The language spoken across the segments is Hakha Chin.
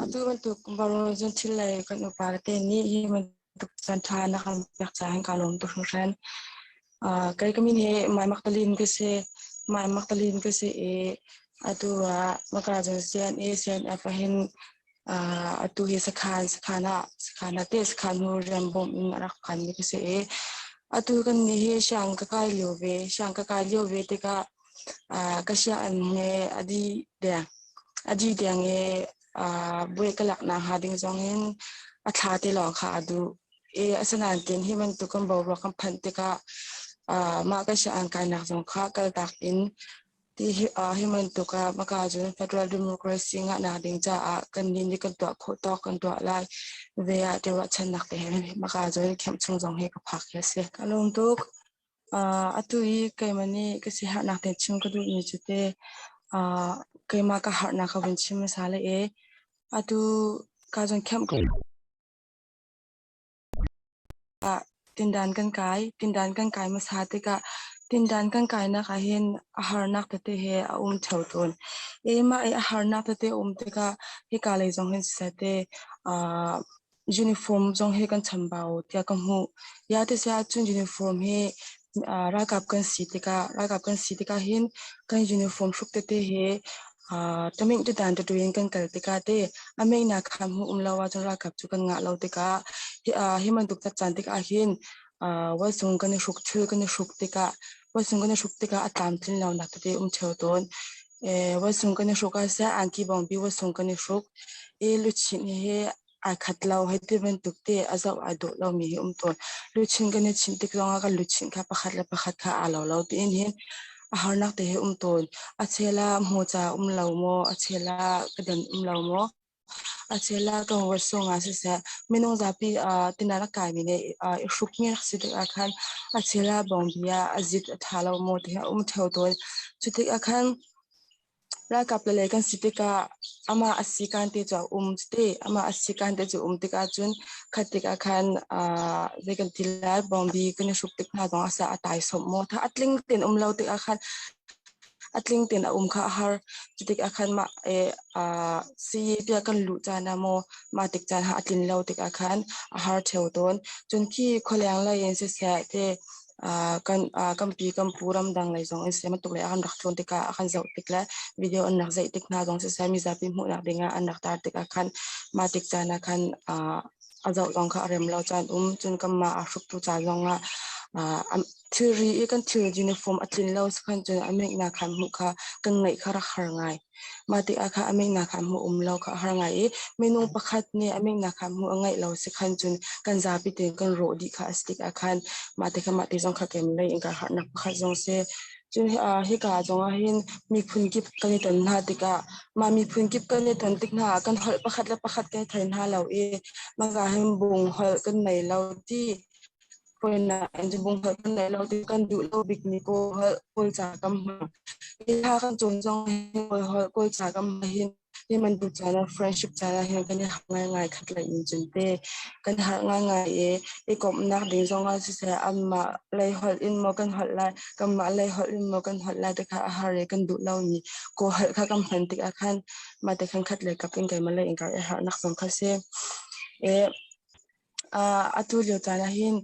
Atu bantuk baron thil lei kan upa te nih hi bantuk caan ṭha na kan pek caah hin kaa lawm tuk hringhran. Kei ka min hi Mai Magdalene ka si. Mai Magdalene ka si i atu ah maka cun CNA CNF ah hin atu hi sakhan sakhan ah sakhan ah te sakhan hnu rian bawmh in a rak phanmi ka si i atu kan nih hi siang ka kai lio ve. Siang ka kai lio ve tikah ka sianginn he a dih deng. A dih deng i buai ka lak nakhnga ding zong in a thla te lawng kha a duh. I asinain tin hi bantuk kan boruak kan phanh tikah mah kan sianginn kainak zong kha kaltak in ti hi bantuk ah maka cun federal democracy ngahnak ding caah kan nih nih kan tuah khawh tawk kan tuah lai ve ah ti ruahchannak te he maka cun camp chung zong hi ka phak hi a si. Ka lawm tuk. Atu i keimah nih ka siaherhnak te chim ka duhmi cu te keimah ka harnak ka vun chim hmasa lai i atu ka zon camp ah tindan kan kai. Tindan kan kai hmasa tikah tindan kan kainak ah hin a harnak tete he a um ṭheo tawn. I mah i a harnak tete a um tikah hika lei zong hin siseh te uniform zong hi kan chambau tiah ka hmuh. Ya ti si ahcun uniform hi ralkap kan si tikah ralkap kan si tikah hin kan uniform hruk tete hi taming tutan tatu in kan kal tikah te a meinak kha hmuh um lo ahcun ralkap cu kan ngah lo tikah hi bantuk caan tikah hin wasung kan i hruk thil kan i hruk tikah wasung kan i hruk tikah a tlamtlin lonak tete um ṭheo tawn. Wasung kan i hruk ah seh angki bawngbi wasung kan i hruk i luchin hi ai khat lo hei ti bantuk te a zoh ai dawh lomi hi um tawn. Luchin kan i chinh tik zongah kan luchin kha pakhat le pakhat kha aa lo lo tiin hin a harnak te hi um tawn. A chel ah hmuca um lo maw, a chel ah ka dan um lo maw, a chel ah kan ruat ah siseh minung zapi tinan a kaimi nih i hrukmi rak si tikah khan a chel ah bawngbi ah a zit a ṭha lo maw ti hi a um ṭheo tawn. Cu tikah khan Ralkap le lei kan si tikah amah a sikaan te cu a um te. Amah a sikaan te cu um tikah cun khat tikah khan zei kan ti lai bawngbi kan i hruk tik hna zong a taisawmh maw tha a tling tein um lo tikah khan a tling tein a um kha a har. Cu tikah khan mah sii tiah kan luh caan ah maw mah tik caan ah a tlin lo tikah khan a har ṭheo tawn. Cun khi khualeng lei in siseh te kan kan pi kan pu ramdang lei zong in siseh bantuk lei ah kan rak tlawn tikah a kan zoh tik le video an rak zeih tik hna zong siseh mizapi hmuhnak dingah an rak tar tikah khan mah tik caan ah khan a zoh zong kha a rem lo caan um cun kanmah aa hruktu ca zong ah thilri i kan thil uniform a tlin lo khan cun a meknak khan hmuh kha kan ngaih kha rak har ngai. Mah tikah kha a meknak kha hmuh um lo kha a har ngai i minung pakhat nih a meknak kha hmuh a ngeih lo si khan cun kan zapi tein kan rawh dih kha a si tikah khan mah te kha mah te zong kha kem lei in ka harnak pakhat zong si. Cun hika zong ah hin miphun kip kan i ton hna tikah mah miphun kip kan i ton tik hna ah kan holh pakhat le pakhat kan i thei hna lo i mah ka hin bung holh kan nei lo ti Bungholh kan neih lo ti kan duh lo bikmi Kawlholh Kawlca kan hmang. Hi hla kan cawn zong hi Kawlholh Kawlca kan hmang hin hi bantuk caan ah friendship caan ah hin kan i harh ngaingai khat lei in cun te kan harh ngaingai i i komhnak ding zong ah siseh anmah lei holh in maw kan holh lai kanmah lei holh in maw kan holh lai ti kha a har i kan duh lomi Kawlholh kha kan hman tikah khan mah te khan khat lei kap in keimah lei in ka i harhnak zong kha si. Atu lio caan ahhin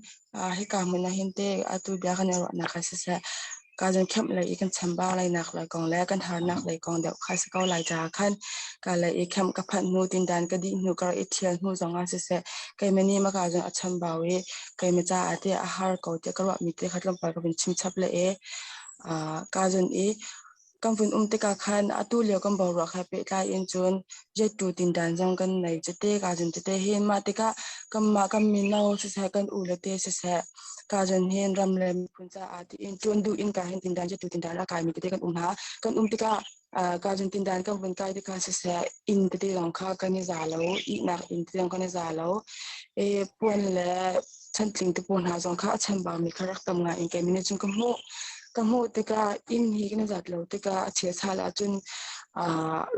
hika hmun ahhin teh atu bia kan i ruahnak ah siseh kaa zun lei i kan chambau lainak lei kong le kan harnak lei kong deuh kha si ko lai caah khan kaa lei i kemh ka phanh hnu tindan ka dih hnu ka rak i ṭhial hnu zongah siseh keimah nih maka zun a chambau i keimah caah teh a har ko tiah ka ruahmi te kha tlawmpal ka vun chim chap le i kaa zun i Kan vun um tikah khan atu lio kan boruak he pehtlai in cun jettu tindan zong kan nei cite ka zun tete hin mah tikah kanmah kan mino siseh kan u le te siseh ka zun hin ram le miphun caah tiin ṭuan duh in ka hin tindan jettu tindan a kaimi tete kan um hna. Kan um tikah ka zun tindan kan vun kai tikah siseh inn tete zong kha kan i za lo, ihnak inn tete zong kan i za lo. E puan le chantling te pawl hna zong kha a chambaumi kha rak tam ngai in keimah nih cun ka hmuh. Ka hmuh tikah inn hi kan i zat lo tikah a chelsal ahcun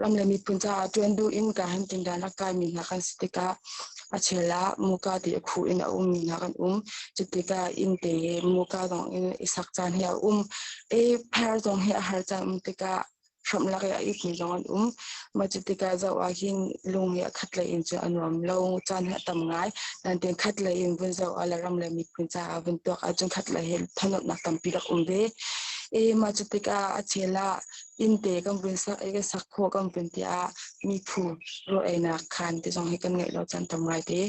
ram le miphun caah ṭuan duh in ka han tindan a kaimi hna kan si tikah a chel ah muka ti a khuh in a ummi hna kan um. Cutikah inn te muka zong in i sak caan hi a um. I pher zong hi a har caan um tikah. Hramh lak i a itmi zong an um. Mah cu tikah zoh ah hin lung hi a khat lei in cun a nuam lo caan hi a tam ngai. Nain khat lei in vun zoh ah le ram le miphun caah vun tuak ahcun khat lei hi thanuamnak tampi rak um ve. E mah cu tikah a chel ah innte kan vun sak i kan sak khawh kan vun tiah miphu rawl einak khaan te zong hi kan ngeih lo caan tam ngai te.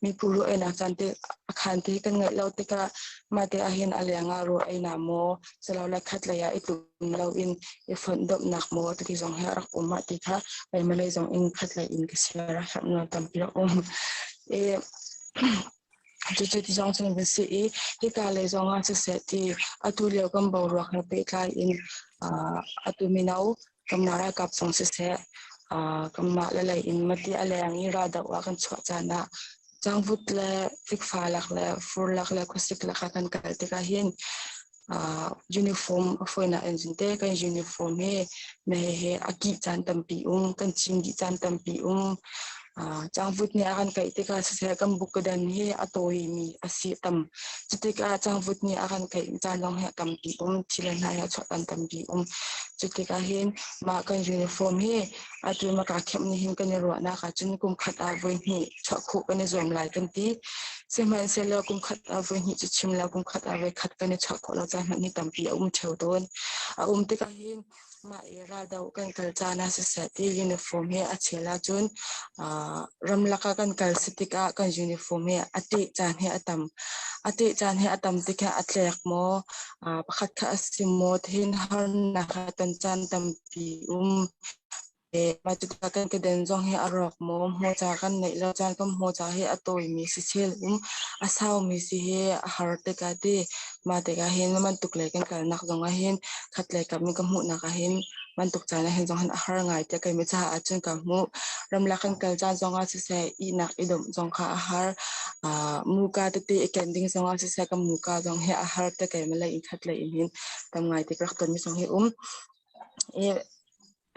Miphu rawl einak caan te a khaan te kan ngeih lo tikah mah te ahhin a leng ah rawl einak maw silole khat lei ah i tlum loin i fonh domhnak maw titi zong hi a rak um ah ti kha Malay zong in khat lei in ka share a herh nuam tampi rak um. E, cucu ti zong cun va si i hika lei zong ah siseh ti atu lio kan boruak he pehtlai in atu mino kanmah ralkap zong siseh kanmah le lei in mati a leng i raldoh ah kan chuah caan ah cangvut le fikfa lak le fur lak le khuasik lak ah kan kal tikah hin uniform a fawinak in cun te kan uniform hi me he a kih caan tampi um kan cim dih caan tampi um. Cangvut nih a kan kaih tikah siseh kan bukkadan hi a tawimi a si tam. Cutikah cangvut nih a kan kaih caan zong hi a tampi um, thil le hna hi a chuah caan tampi um. Cutikah hin mah kan uniform hi atu maka khemh nih hin kan i ruahnak ahcun kum khat ah voi hnih chuah khawh kan i zuam lai kan ti. Sihmanhsehlaw kum khat ah voi hnih cu chim lo kum khat ah voi khat kan i chuah khawh lo caan hmanh hi tampi a um ṭheo tawn. A um tikah hin Mah i raldoh kan kal caan ah siseh ti uniform hi a chel ahcun ramlak ah kan kal si tikah kan uniform hi a teh caan hi a tam. A teh caan hi a tam tikah a tlek maw, pakhat kha a si maw tihin harnak a ton caan tampi um. Mah tikah kan keden zong hi a rawk maw, hmawca kan neih lo caan kan hmawca hi a tawimi si chel um, a saumi si hi a har tikah ti mah tikah hin bantuk lei kan kalnak zong ah hin khat lei kam in ka hmuhnak ah hin bantuk caan ah hin zong hin a har ngai tiah keimah caah ahcun ka hmuh. Ramlak kan kal caan zong ah siseh ihnak i domh zong kha a har. Muka tete i ken ding zong ah siseh kan muka zong hi a har tiah keimah lei in khat lei in hin tam ngai te ka rak tonmi zong hi um.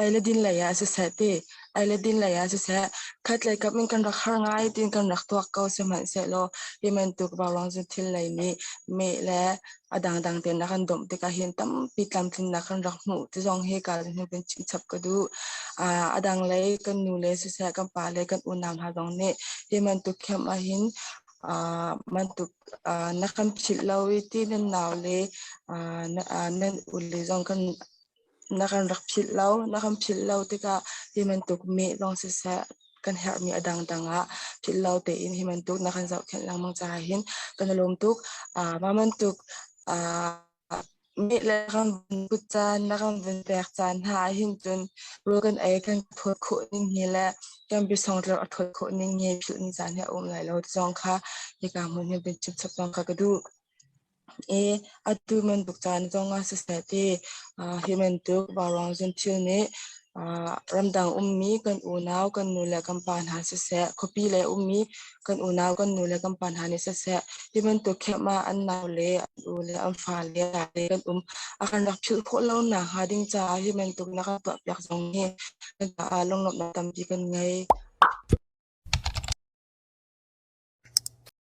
Ei le din lei ah siseh ti ei le din lei ah siseh khatlei kap in kan rak har ngai tiin kan rak tuak ko sihmanhsehlaw hi bantuk vauruang cu thil lei nih meh le a dangdang tein a kan domh tikah hin tampi tlamtlinnak kan rak hmuh ti zong hi ka hnu kan chim chap ka duh. A dang lei kan nu le siseh kan pa le kan unau hna zong nih hi bantuk camp ah hin bantuk na kan philh lo i ti nan nau le nan u le zong kan na kan rak philh lo. Na kan philh lo tikah hi bantuk meh zong siseh kan herhmi a dangdang ah philh lo tein hi bantuk na kan zohkhenh lengmang caah hin kan i lawm tuk. Mah bantuk meh le kan vun put caan, na kan vun pek caan hna ah hin cun rawl kan ei kan thawt khawh ning hi le kan biasongtler a thawt khawh ning hi philh ni caan hi a um lai lo ti zong kha hika hmun hin vun chim chap zong kha ka duh. I atu bantuk caan zongah siseh ti hi bantuk vauruang zunthil nih ramdang ummi kan unau kan nu le kan pa hna siseh, khuapi lei ummi kan unau kan nu le kan pa hna nih siseh, hi bantuk camp ah an nau le an u le an fa le kan um a kan rak philh khawh lo nak hnga ding caah hi bantuk na kan tuahpiak zong hi kan caah lunglawmhnak tampi kan ngei.